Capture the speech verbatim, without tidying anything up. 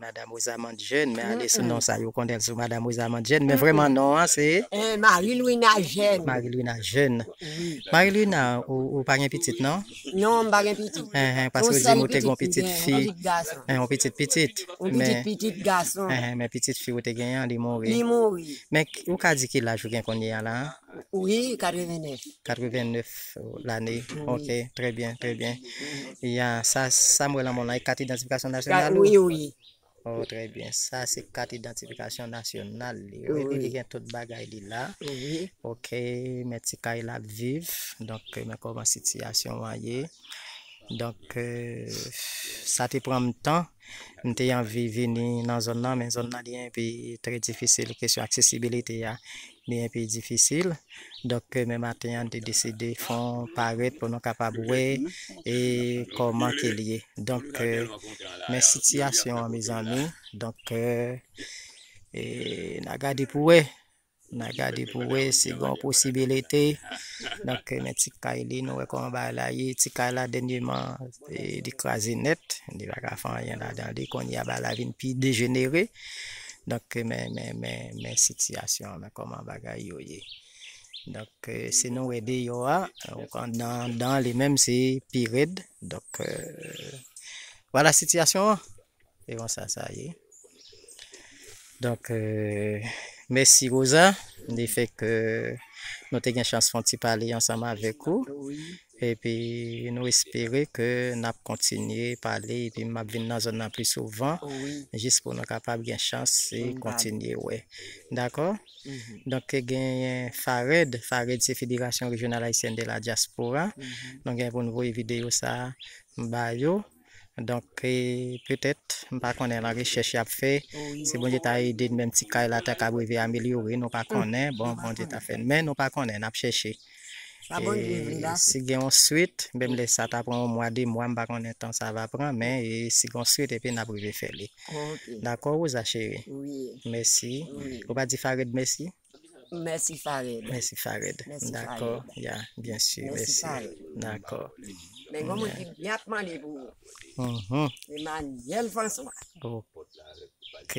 Madanm Rosamond Jeune, men ale sou non sa yo konnen l sou Madanm Rosamond Jeune, men vrèman non an se Marie Louina Jeune. Marie Louina Jeune. Marie Louina, ou, ou pa gen pitit non? Non, m pa gen pitit. Paske ou di m ou te gen yon pitit fi, yon pitit pitit. Yon pitit pitit gason. Men pitit fi ou te genyen an, li mouri. Li mouri. Men ou ka di ki laj ou gen kounye a la? Wi, katrevennèf. Katrevennèf lane. Ok, trè byen, trè byen. Ya, sa, sa m wè lan men w lan, e kat idantifikasyon nasyonal ou? Wi, wi. Oh, trè byen. Sa se kat idantifikasyon nasyonal li. Wi, li gen tout bagay li la. Wi. Ok, men ti kay la ap viv. Donk, men kòman sitiyasyon an ye. Donk, sa te pran m tan. M te anvi vini nan zòn nan, men zòn nan li enpe trè difisil. Kesyon aksesibilite a, li enpe difisil. Donk, men maten an, m te deside fè yon parèt pou nou kapab wè e kòman ke l ye. Donk, men sitiyasyon an, mezanmi. Donk, e, n a gade pou wè. N a gade pou wè si gen yon posibilite. Donk, men ti kay li, nou wè kòman bagay la ye. Ti kay la, dènyèman, e, li kraze nèt. Li pa ka fè anyen ladan li. Kounye a, bagay la vin pi dejenere. Donk, men, men, men, men sitiyasyon an, men kòman bagay yo ye. Donk, e, si nou wè deyò a, andan, andan li menm, se pi rèd. Donk, e, vwala sitiyasyon an. E konsa sa ye. Donk, e, mèsi Rosa, lefètke nou te gen chans fè yon ti pale ansanm avèk ou. Epi nou espere ke n ap kontinye pale, epi m ap vin nan zòn nan pli souvan, jis pou nou kapab gen chans e kontinye wè. Dakò? Donk, genyen FARED. FARED se Fédération Régionale Haïtienne de la Diaspora. Nou gen pou n voye videyo sa a ba yo. Donk, e, petèt, m pa konnen lan rechèch y ap fè. Si Bondye ta ede n, menm ti kay la ta ka rive amelyore, nou pa konnen. Bon, Bondye ta fè n. Men nou pa konnen, n ap chèche. E, si gen yon swit, menm lè sa ta pran yon mwa, de mwa, m pa konnen tan sa va pran, men, e, si gen yon swit, epi n ap rive fè li. Dakò, Rosa cheri? Mèsi. Ou pa di FARED mèsi? Mèsi FARED. Mèsi FARED. Dakò, ya, byen si, mèsi. Dakò. Men gon moun ki byen ap mande pou ou. Emmanuel François. Ok.